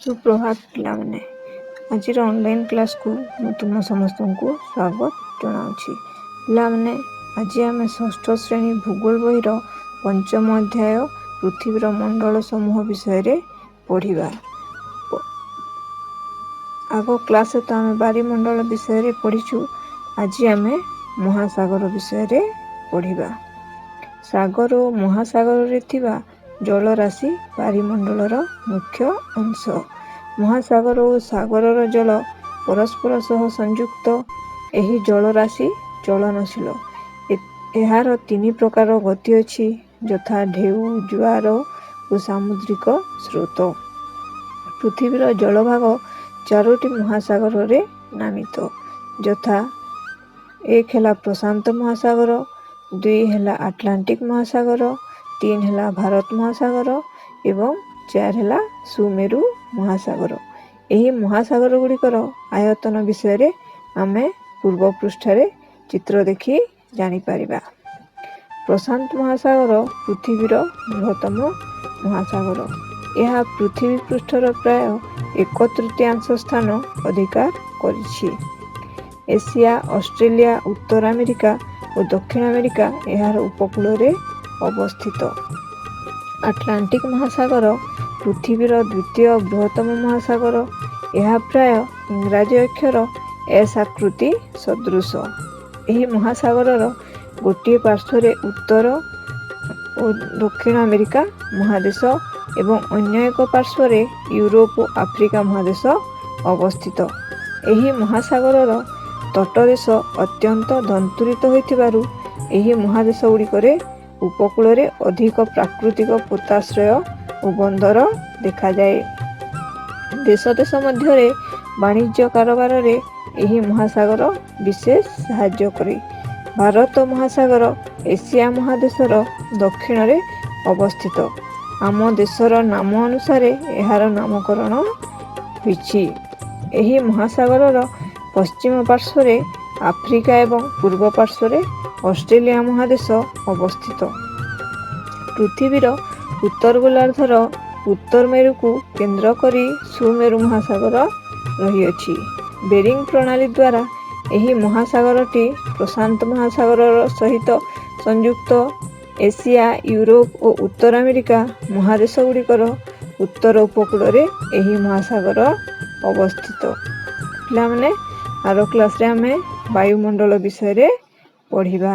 ସୁପ୍ରଭାତ ପିଲାମାନେ। ଆଜିର ଅନଲାଇନ୍ କ୍ଲାସ୍କୁ ମୁଁ ତୁମ ସମସ୍ତଙ୍କୁ ସ୍ୱାଗତ ଜଣାଉଛି। ପିଲାମାନେ, ଆଜି ଆମେ ଷଷ୍ଠ ଶ୍ରେଣୀ ଭୂଗୋଳ ବହିର ପଞ୍ଚମ ଅଧ୍ୟାୟ ପୃଥିବୀର ମଣ୍ଡଳ ସମୂହ ବିଷୟରେ ପଢ଼ିବା। ଆଗ କ୍ଲାସ୍ରେ ତ ଆମେ ବାରିମଣ୍ଡଳ ବିଷୟରେ ପଢ଼ିଛୁ। ଆଜି ଆମେ ମହାସାଗର ବିଷୟରେ ପଢ଼ିବା। ସାଗର ଓ ମହାସାଗରରେ ଥିବା ଜଳରାଶି ବାରିମଣ୍ଡଳର ମୁଖ୍ୟ ଅଂଶ। ମହାସାଗର ଓ ସାଗରର ଜଳ ପରସ୍ପର ସହ ସଂଯୁକ୍ତ। ଏହି ଜଳରାଶି ଚଳନଶୀଳ। ଏହାର ତିନି ପ୍ରକାର ଗତି ଅଛି, ଯଥା ଢେଉ, ଜୁଆର ଓ ସାମୁଦ୍ରିକ ସ୍ରୋତ। ପୃଥିବୀର ଜଳଭାଗ ଚାରୋଟି ମହାସାଗରରେ ନାମିତ, ଯଥା ଏକ ହେଲା ପ୍ରଶାନ୍ତ ମହାସାଗର, ଦୁଇ ହେଲା ଆଟଲାଣ୍ଟିକ ମହାସାଗର, ତିନି ହେଲା ଭାରତ ମହାସାଗର ଏବଂ ଚାରି ହେଲା ସୁମେରୁ ମହାସାଗର। ଏହି ମହାସାଗର ଗୁଡ଼ିକର ଆୟତନ ବିଷୟରେ ଆମେ ପୂର୍ବ ପୃଷ୍ଠାରେ ଚିତ୍ର ଦେଖି ଜାଣିପାରିବା। ପ୍ରଶାନ୍ତ ମହାସାଗର ପୃଥିବୀର ବୃହତ୍ତମ ମହାସାଗର। ଏହା ପୃଥିବୀ ପୃଷ୍ଠର ପ୍ରାୟ ଏକ ତୃତୀୟାଂଶ ସ୍ଥାନ ଅଧିକାର କରିଛି। ଏସିଆ, ଅଷ୍ଟ୍ରେଲିଆ, ଉତ୍ତର ଆମେରିକା ଓ ଦକ୍ଷିଣ ଆମେରିକା ଏହାର ଉପକୂଳରେ ଅବସ୍ଥିତ। ଆଟଲାଣ୍ଟିକ ମହାସାଗର ପୃଥିବୀର ଦ୍ୱିତୀୟ ବୃହତ୍ତମ ମହାସାଗର। ଏହା ପ୍ରାୟ ଇଂରାଜୀ ଅକ୍ଷର ଏସ୍ ଆକୃତି ସଦୃଶ। ଏହି ମହାସାଗରର ଗୋଟିଏ ପାର୍ଶ୍ୱରେ ଉତ୍ତର ଓ ଦକ୍ଷିଣ ଆମେରିକା ମହାଦେଶ ଏବଂ ଅନ୍ୟ ଏକ ପାର୍ଶ୍ୱରେ ୟୁରୋପ ଓ ଆଫ୍ରିକା ମହାଦେଶ ଅବସ୍ଥିତ। ଏହି ମହାସାଗରର ତଟଦେଶ ଅତ୍ୟନ୍ତ ଦନ୍ତୁରିତ ହୋଇଥିବାରୁ ଏହି ମହାଦେଶ ଗୁଡ଼ିକରେ ଉପକୂଳରେ ଅଧିକ ପ୍ରାକୃତିକ ପୋତାଶ୍ରୟ ଓ ବନ୍ଦର ଦେଖାଯାଏ। ଦେଶ ଦେଶ ମଧ୍ୟରେ ବାଣିଜ୍ୟ କାରବାରରେ ଏହି ମହାସାଗର ବିଶେଷ ସାହାଯ୍ୟ କରେ। ଭାରତ ମହାସାଗର ଏସିଆ ମହାଦେଶର ଦକ୍ଷିଣରେ ଅବସ୍ଥିତ। ଆମ ଦେଶର ନାମ ଅନୁସାରେ ଏହାର ନାମକରଣ ହୋଇଛି। ଏହି ମହାସାଗରର ପଶ୍ଚିମ ପାର୍ଶ୍ୱରେ ଆଫ୍ରିକା ଏବଂ ପୂର୍ବ ପାର୍ଶ୍ୱରେ ଅଷ୍ଟ୍ରେଲିଆ ମହାଦେଶ ଅବସ୍ଥିତ। ପୃଥିବୀର ଉତ୍ତର ଗୋଲାର୍ଦ୍ଧର ଉତ୍ତର ମେରୁକୁ କେନ୍ଦ୍ର କରି ସୁମେରୁ ମହାସାଗର ରହିଅଛି। ବେରିଂ ପ୍ରଣାଳୀ ଦ୍ୱାରା ଏହି ମହାସାଗରଟି ପ୍ରଶାନ୍ତ ମହାସାଗର ସହିତ ସଂଯୁକ୍ତ। ଏସିଆ, ୟୁରୋପ ଓ ଉତ୍ତର ଆମେରିକା ମହାଦେଶ ଗୁଡ଼ିକର ଉତ୍ତର ଉପକୂଳରେ ଏହି ମହାସାଗର ଅବସ୍ଥିତ। ପିଲାମାନେ, ଆର କ୍ଲାସ୍ରେ ଆମେ ବାୟୁମଣ୍ଡଳ ବିଷୟରେ ପଢ଼ିବା।